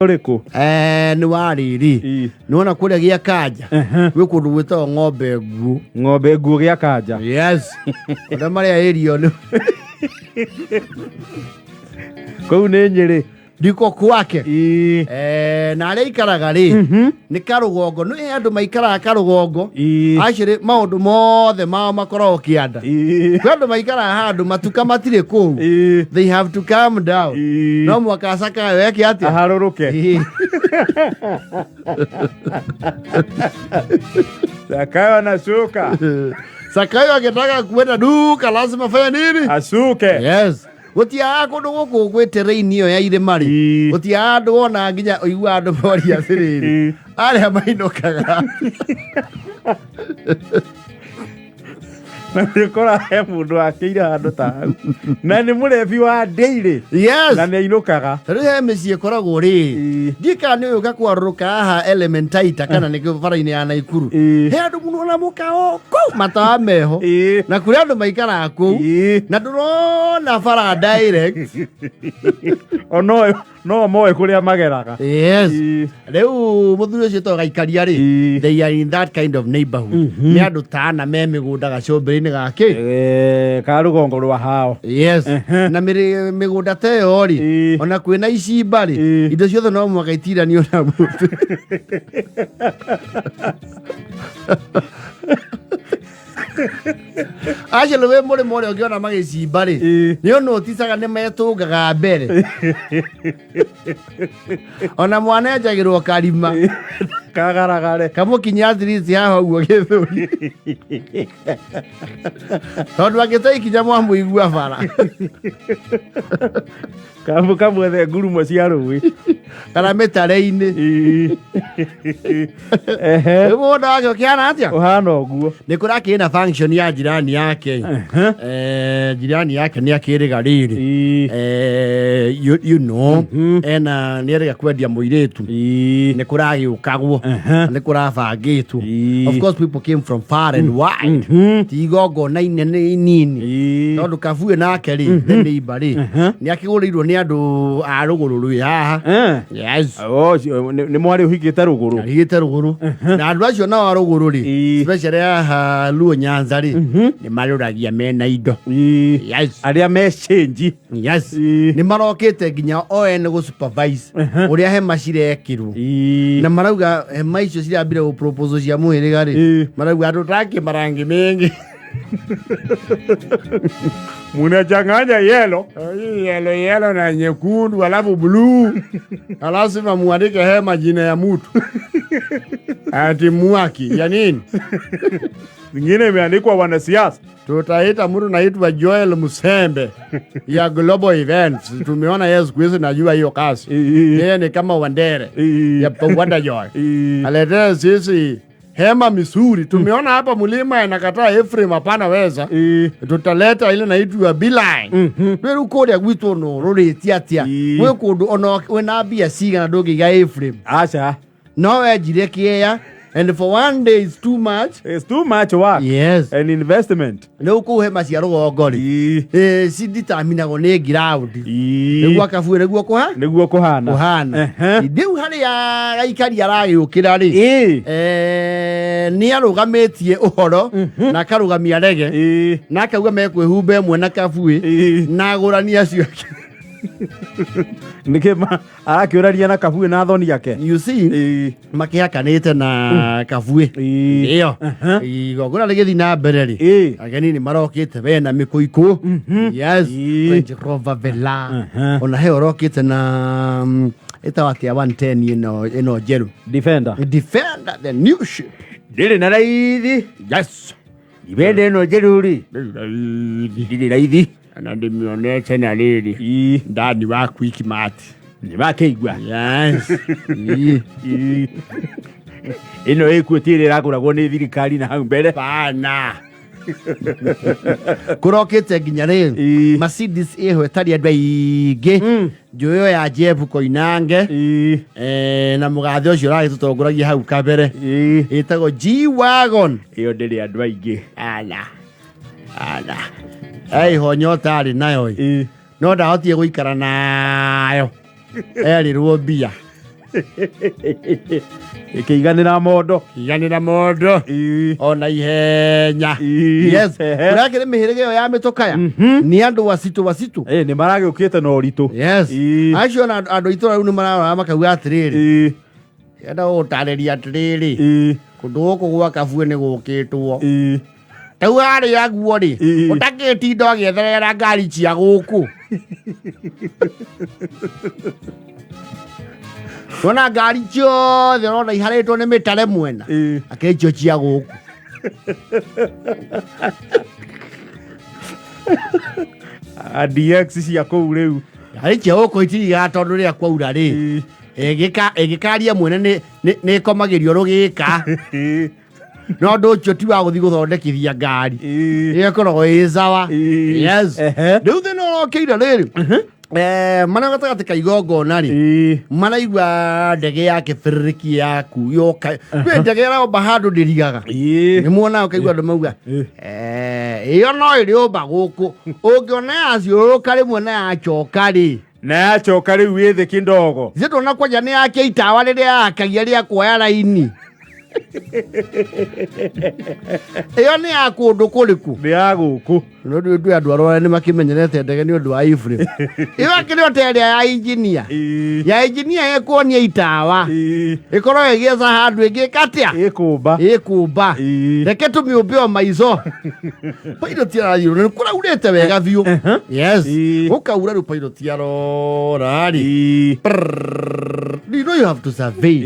Ũrĩkũ? Nĩ wa rĩrĩ. Nĩwona kũrĩa gĩa kanja gwĩ kũndũ gwĩtagwo Ng'ombe Nguũ. Ng'ombe Nguũ gĩa kanja. Yes, ũrĩa marĩa ĩrio nĩ Kũu nĩ Nyĩrĩ. Ndiko kwake. Na arĩa aikaraga rĩ nĩ karũgongo, nĩ andũ maikaraga karũgongo. Actually maũndũ mothe mao makoragwo kĩanda. Kwĩ andũ maikaraga handũ matuka matirĩ kũu. They have to come down. No mwaka Zakayo eke atĩa? Aharũrũke. Zakayo anashuka. Zakayo akitaka kuenda duka lazima fanya nini? Asuke. Yes. Gũtiaga kũndũ gũkũ gwĩ terrain ĩyo ya irĩma rĩ. Gũtiaga andũ wona nginya ũigua andũ moria atĩrĩrĩ. Arĩa mainũkaga. Na nĩũkora he mũndũ akĩire handũ ta hau na nĩ mũrebi wa ndĩirĩ. Na nĩ ainũkaga. Rĩu he mĩciĩ ĩkoragwo rĩ, ndiĩ kana nĩ ũyũka kwarũrũka haha Elementaita kana nĩ bara-inĩ ya Naikuru. He andũ mũno na mũkawa kũu matawa meho. Na kũrĩ andũ maikaraga kũu. Na ndũrona bara direct. O no no moe kũrĩa mageraga. Yes. Rĩu mũthuri ũcio wĩtagwo Gaikaria rĩ, they are in that kind of neighborhood. Nĩ andũ tana me mĩgũnda gacũmbĩrĩ-inĩ gake. Ka rũgongo rwa hao. Yes. Na mĩgũnda ta ĩyo rĩ, ona kwĩna icimba rĩ, indo ciothe no mũhaka itiranio na mũtĩ. Actually wĩ mũrĩmo ũrĩa ũngĩona magĩcimba rĩ, nĩ ũnũticaga nĩ metũngaga mbere. Ona mwana enjagĩrwo karima. Kagaragare. Kamũkinya at least haha ũguo gĩthũri. Tondũ angĩte ikinya mwamũigua bara. Kamũ kamwethe ngurumo cia rũĩ. Kana mĩtare-inĩ. Ehe. Rĩu mũgũnda wake ũkĩhana atĩa? Ũhana ũguo. Nĩ kũrakĩrĩ na function ya jirani yake. Jirani yake nĩ akĩrĩga rĩrĩ. You know, ena nĩ erĩga kwendia mũirĩtu. Nĩ kũragĩũkagwo. Nĩ kũrabangĩtwo. Of course people came from far and wide. Ti igongona inene inini. Tondũ Kabuĩ nake rĩ, the neighbor rĩ, nĩ akĩgũrĩirwo nĩ andũ a rũgũrũ rwĩ haha. Yes. Oh, nĩ mwarĩ ũhikĩte rũgũrũ. Ahigĩte rũgũrũ. Na andũ acio nao a rũgũrũ rĩ, especially haha Luo Nyanza rĩ, nĩ marũragia mena indo. Yes. Arĩa me cĩnji. Yes. Nĩ marokĩte nginya o ene gũ supervise ũrĩa hema cirekĩrwo. Na marauga hema icio cirambire gũ proposal cia mũhĩrĩga rĩ, marauga andũ taki marangi mengi. Munachanganya yellow. Yellow, yellow na nyekundu alafu blue. Lazima muandike hema jina ya mtu. Ati Mwaki ya nini? Zingine imeandikwa wanasiasa. Tutaita mtu naitwa Joel Musembe ya Global Events. Tumeona yeye siku hizi, najua hiyo kazi. Yeye ni kama Wandere ya Wonder Joy. Aletee sisi hema mizuri. Tumeona hapa mlima inakataa Ephraim, hapana weza. Tutaleta ile naitwa Beeline. Rĩu kũrĩa gwitũ no rũrĩtie atĩa? Gwĩ kũndũ ona wĩna mbia cigana ndũngĩiga Ephraim. Aca. No wenjire kĩea and for one day is too much. It's too much work. Yes. And investment. Rĩu kũu hema cia rũgongo rĩ, ciditamинagwo nĩ ground. Nĩguo Akabuĩ nĩguo kũha? Nĩguo kũhana. Kũhana. Rĩu harĩa gaikari aragĩũkĩra rĩ, nĩ arũgamĩtie ũhoro na akarũgamia rege na akauga mekwĩhumba ĩmwe na Kabuĩ na agũrani acio angĩ. Nĩkĩ arakĩũrania na Kabuĩ na thoni yake? You see, makĩhakanĩte na Kabuĩ ĩyo igongona rĩgĩthiĩ na mbere rĩ, ageni nĩ marokĩte wena mĩkũikũ. Yes, Range Rover Velar, ona he ũrokĩte na ĩtagwo atĩa 110 ĩno njerũ? Defender. Defender, the new ship. Ndĩrĩ na raithi. Yes. Ibende ĩno njerũ rĩ, ndĩrĩ raithi. Na ndĩmĩonete na rĩrĩ ndani wa Quickmart. Nĩ makĩigua. Yes. Ĩno ĩkuo ti ĩrĩa ĩragũragwo nĩ thirikari na hau mbere. Bana. Kũrokĩte nginya rĩ Mercedes ĩho ĩtarĩ andũ aingĩ, njũĩ ya Jeff Koinange na mũgathe ũcio ũragĩtũtongoragia hau kabere, ĩtagwo G-Wagon. Ĩyo ndĩrĩ andũ aingĩ. Ala ala ĩho nyota arĩ nayo ĩ. No ndahotire gũikara nayo, erirwo mbia. Ĩkĩiganĩra mondo. Iganĩra mondo. Ona ihenya. Yes. Kũrakĩrĩ mĩhĩrĩga ĩyo ya mĩtũkaya nĩ andũ wacitũ wacitũ. Nĩ maragĩũkĩte na ũritũ. Yes. Acio ona andũ itũra rĩu nĩ mararora makauga atĩrĩrĩ, enda gũgũtarĩria atĩrĩrĩ, kũndũ gũkũ gwa Kabue nĩ gũkĩtwo. Rĩu harĩa guo rĩ, ũtakĩtinda ũgĩetherera ngari cia gũkũ. Wona ngari ciothe ũrona iharĩtwo nĩ mĩtare mwena, akĩrĩ cio cia gũkũ. DX cia kũu rĩu. Ngari cia gũkũ itirigaga tondũ rĩrĩa kwaura rĩ, ĩgĩkaria mwene nĩ ĩkomagĩrio rũgĩka. No ũndũ ũcio ti wa gũthiĩ gũthondekithia ngari. Ĩyo ĩkoragwo ĩ sawa. Yes. Rĩu thĩna ũrokĩire rĩrĩ, marĩa gatagatĩ ka igongona rĩ, maraigua ndege ya kĩbĩrĩrĩki yaku yoka. Kwĩ ndege ĩraũmba handũ ndĩrigaga. Nĩ muonaga ũkaigua andũ mauga, ĩyo no ĩrĩũmba gũkũ. Ũngĩona yaciũrũrũka rĩmwe na yacoka rĩ. Na yacoka rĩu ĩ thĩ kĩndogo. Ithuĩ tuona kwanja nĩ yakia itawa rĩrĩa yakagia rĩa kuoya raini. Ĩyo nĩ ya kũndũ kũrĩkũ? Nĩ ya gũkũ. No ndũ ndũ andũ arĩa nĩ makĩmenyerete ndege nĩ ũndũ wa iframe. Ĩyo akĩrĩ o ta ĩrĩa ya injinia. Ya injinia ĩkuonia itawa. Ĩkorwo ĩgĩetha handũ ĩngĩka atĩa? Ĩkũmba. Ĩkũmba. Reke tũmĩũmbe o maico. Pilot arathiĩ nĩ kũraurĩte wega biũ. Yes. Gũkaura rĩu pilot arora rĩ. You know you have to survey.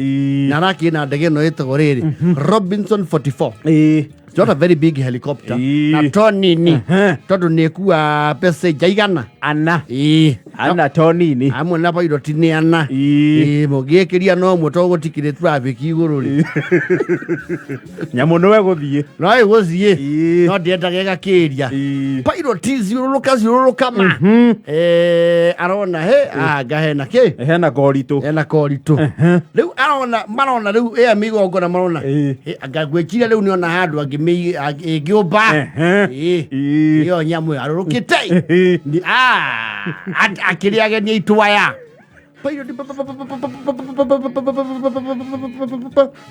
Na arakĩ na ndege ĩno ĩtagwo rĩrĩ Robinson 44. It's not a very big helicopter. Na to nini. Tondũ nĩ ĩkua passenger igana. Ana. Ana to nini. Amwe na pilot nĩ ana. Mũngĩkĩria no ũmwe tondũ gũtikĩrĩ traffic igũrũ rĩ. Nyamũ no ĩgũthiĩ. No ĩgũthiĩ. No ndĩendaga ĩgakĩria. Pilot ciũrũrũka ciũrũrũka ma. Arona he anga hena kĩ? Hena koritũ. Hena koritũ. Rĩu arona marona rĩu ĩa mĩgongona marona. Anga gwĩciria rĩu nĩona handũ ĩngĩũmba. Ĩyo nyamũ arũrũkĩte. Akĩrĩ ageni aitũ aya.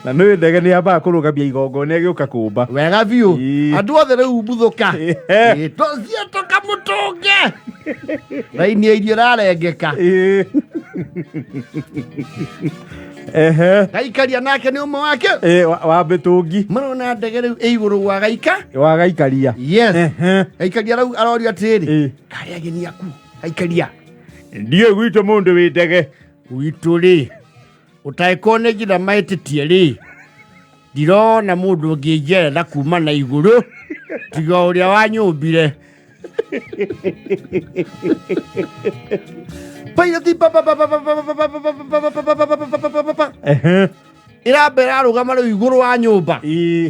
Na nĩ ndege nĩ yambaga kũrũgamia igongona ĩgĩũka kũmba. Wega biũ. Andũ othe rĩu mbuthũka. Tũthiĩ tũkamũtũnge. Raini ya irio ĩrarengeka. Gaikaria nake nĩ ũmwe wake. Wa mĩtũngi. Marona ndege rĩu ĩ igũrũ gwa gaika. Wa gaikaria. Yes. Gaikaria rĩu arorio atĩrĩrĩ. Karĩ ageni aku. Gaikaria. Ndiũĩ gwitũ mũndũ wĩ ndege. Gwitũ rĩ, ũtangĩkorwo nĩ njĩra maĩtĩtie rĩ, ndirona mũndũ ũngĩnjerera kuma na igũrũ tiga ũrĩa wanyũmbire. Pilot pa pa pa pa pa pa pa pa pa pa pa pa pa pa pa pa pa pa. Ĩramba ĩrarũgama rĩu igũrũ wa nyũmba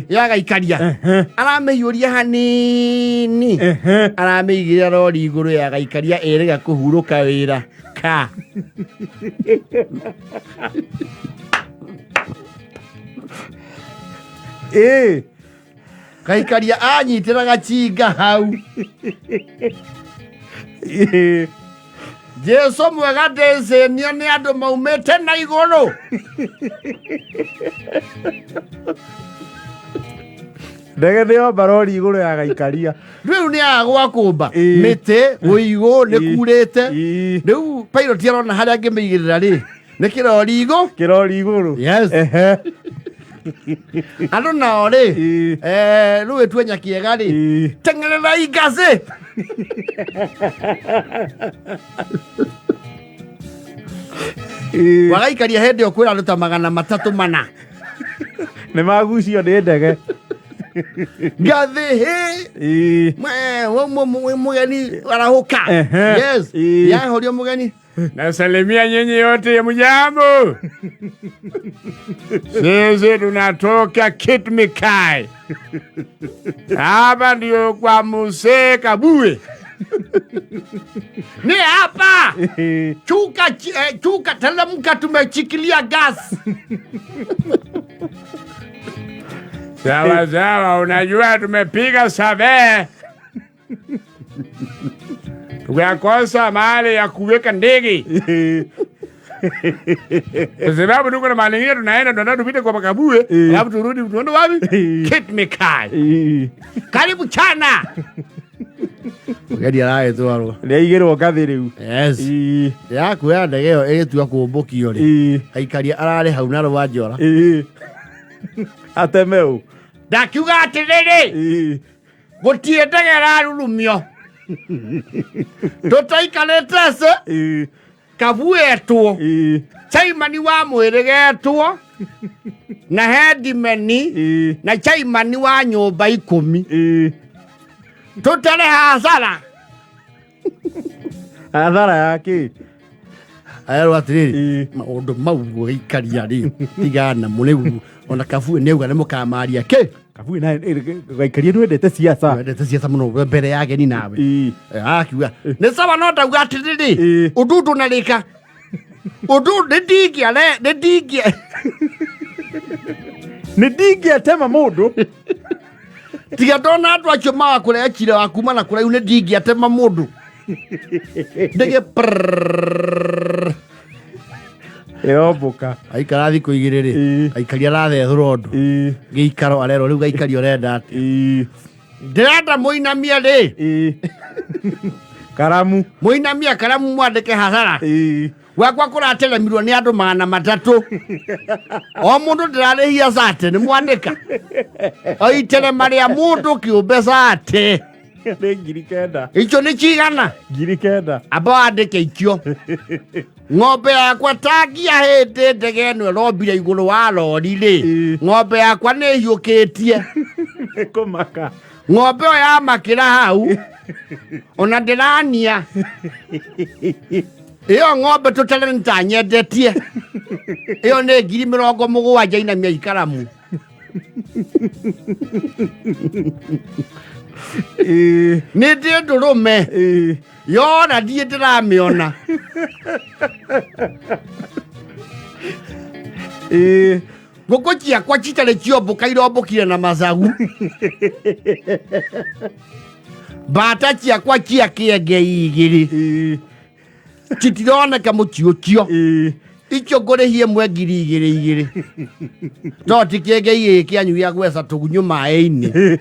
ya gaikaria. Aramĩhiũria hanini. Aramĩigĩrĩra rori igũrũ ya gaikaria ĩrĩga kũhurũka wĩra ka. Gaikaria anyitĩra gachinga hau. Jesu mwega ndĩcĩnio nĩ andũ maumĩte na igũrũ. Ndege nĩ yomba rori igũrũ ya gaikaria. Rĩu nĩ yaga gwa kũmba. Mĩtĩ, ũigũ, nĩ kurĩte. Rĩu pilot arona harĩa angĩmĩigĩrĩra rĩ, nĩ kĩrori igũ. Kĩrori igũrũ. Yes. Andũ nao rĩ, rĩu ĩtue Nyakiega rĩ, teng'ererai ngathĩ. Wagaikaria hĩndĩ ĩyo kwĩra andũ ta 304. Nĩ magucio nĩ ndege. Ngathĩ hĩ. Mũgeni arahũka. Yes. Yahorio mũgeni. Nasalimia nyinyi yote, mjambo. Sisi tunatoka Kitmikai. Hapa ndio kwa Mzee Kabue. Ni hapa. Chuka, chuka teremka, tumechikilia gas. Sawa sawa, unajua tumepiga survey. Tukakosa mahali ya kuweka ndege. Kwa sababu tuko na mahali ingine tunaenda, tunataka tupite kwa Kabue, alafu turudi tuende wapi? Kitmikai. Karibu chana. Mũgendi aragĩtwarwo. Nĩ aigĩrwo ngathĩ rĩu. Yes. Yakuoya ndege ĩyo ĩgĩtua kũmbũkio rĩ, aikaria ararĩ hau na rwa njora. Ateme ũ. Ndakiuga atĩrĩrĩ, gũtirĩ ndege ĩrarurumio tũtaikarĩte cĩ Kabue etwo, chairman wa mwĩrĩga etwo, na headman na chairman wa nyũmba 10. Tũtere hasara. Hathara ya kĩ? Arerwo atĩrĩrĩ, maũndũ mau gũgĩikaria rĩ, tigana namo rĩu. Ona Kabue nĩ auga nĩ mũkamaria kĩ. Kabue naye gaikaria ndwendete siasa. Wendete siasa mũno mbere ya ageni nawe. Akiuga nĩ sawa, no ndauga atĩrĩrĩ, ũndũ ndũnarĩka ũndũ nĩ ndingĩare nĩ ndingĩa Nĩ ndingĩatema mũndũ. Tiga ndona andũ acio maga kũrehe cira wa kuma na kũraihu, nĩ ndingĩatema mũndũ ndĩgĩ prrrr. Ĩrombũka. Aikara thikũ 2 rĩ, aikaria arathethũra ũndũ gĩikaro, arerwo rĩu gaikaria ũrenda atĩa? Ndĩrenda mũinamie rĩ. Karamu. Mũinamie karamu mwandĩke hasara. Gwakwa kũrateremirwo nĩ andũ 300, o mũndũ ndĩrarĩhia cate nĩ mwandĩka o iterema rĩa mũndũ kĩũmbe cate. Nĩ 9,000. Icio nĩ cigana? 9,000. Amba wandĩke icio. Ng'ombe yakwa tangia hĩndĩ ndege ĩno ĩrombire igũrũ wa rori rĩ, ng'ombe yakwa nĩ ĩhiũkĩtie. Nĩ kũmaka. Ng'ombe ĩyo yamakĩra hau ona ndĩrania ĩyo ng'ombe tũtere nĩ ta nyendetie ĩyo nĩ 70,000 inamia ikaramu. Nĩ ndĩ ndũrũme yora ndiĩ ndĩramĩona. Ngũkũ ciakwa citarĩ ciombũka irombũkire na macagu. Mbata ciakwa cia kĩenge 2 citironeka mũciũcio. Icio ngũrĩhie ĩmwe 2,000 2. No ti kĩenge gĩkĩ kĩanyu gĩa gweca tũgunyũ maĩ-inĩ.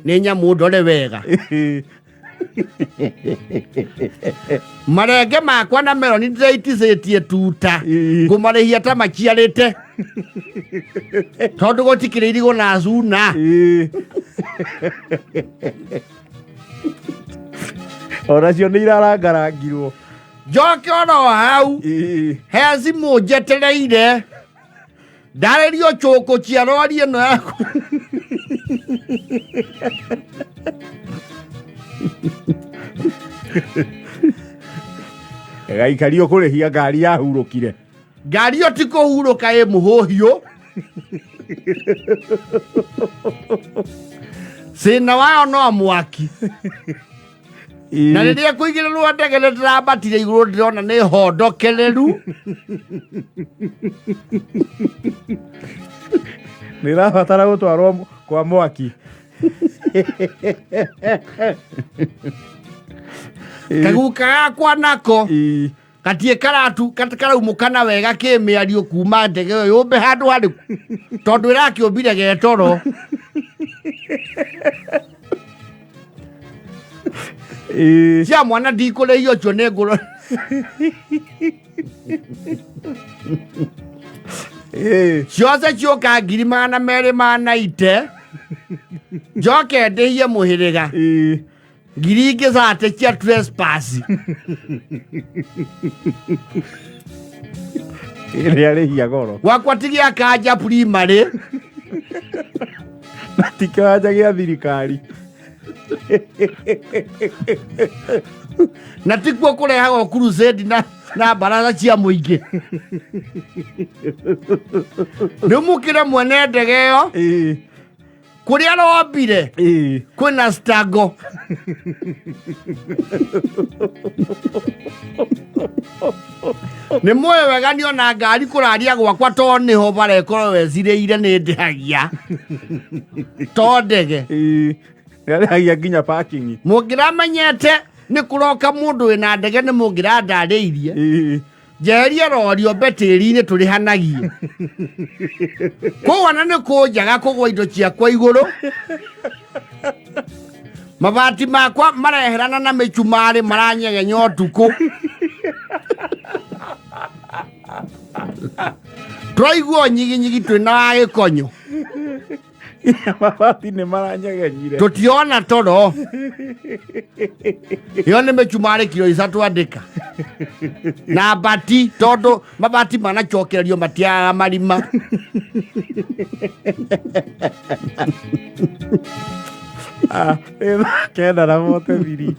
Nĩ nyamũ ndore wega. Marenge makwa na meloni ndĩraiticĩtie tuta. Ngũmarĩhia ta maciarĩte. Tondũ gũtikĩrĩ irigũ na cuna. Onacio nĩ irarangarangirwo. Njoke oro hau, he thimũ njetereire. Ndarĩrio cũkũ cia rori ĩno yaku. Gaikario kũrĩhia ngari yahurũkire. Ngari ĩyo ti kũhurũka ĩ mũhũhiũ. Cĩna wayo no mwaki. Na rĩrĩa kũigĩrĩrwo ndege nĩ ndĩrambatire igũrũ ndĩrona nĩ hondokereru. Nĩ ĩrabatara gũtwarwo kwa mwaki. Kaguka gakwa nako gatirĩ karatu karaumũkana wega kĩmĩario kuma ndege ĩyo yũmbe handũ harĩkũ tondũ ĩrakĩũmbire getoro. Cia mwana ndikũrĩhia ũcio nĩ ngũrũ. Ciothe ciũka 290,000, njoke ndĩhie mũhĩrĩga ngiri ingĩ cate cia trespass. Ĩrĩa arĩhia goro. Gwakwa ti gĩa kanja primary. Na ti kĩwanja gĩa thirikari. Na tikuo kũrehagwo crusade na baraza cia mũingĩ. Rĩu mũkĩre mwene ndege ĩyo kũrĩa arombire kwĩna stango. Nĩ mũĩ wega nĩ ona ngari kũraria gwakwa to nĩho bara ĩkorwo wecirĩire nĩ ndĩhagia to ndege. Nĩ arĩhagia nginya parking. Mũngĩramenyete nĩ kũroka mũndũ wĩna ndege nĩ mũngĩrandarĩirie. Njeheria rori ombe tĩri-inĩ tũrĩhanagie. Koguo ona nĩ kũnjaga kũgũa indo ciakwa igũrũ. Mabati makwa mareherana na mĩcumarĩ maranyegenya ũtukũ. Tũraigua nyiginyigi twĩna wa gĩkonyo. Mabati nĩ maranyegenyire. Tũtiona toro. Ĩyo nĩ mĩcumarĩ kiro ithatũ andĩka. Na mbati tondũ mabati manacokererio matiagaga marima. Ah, 9:43.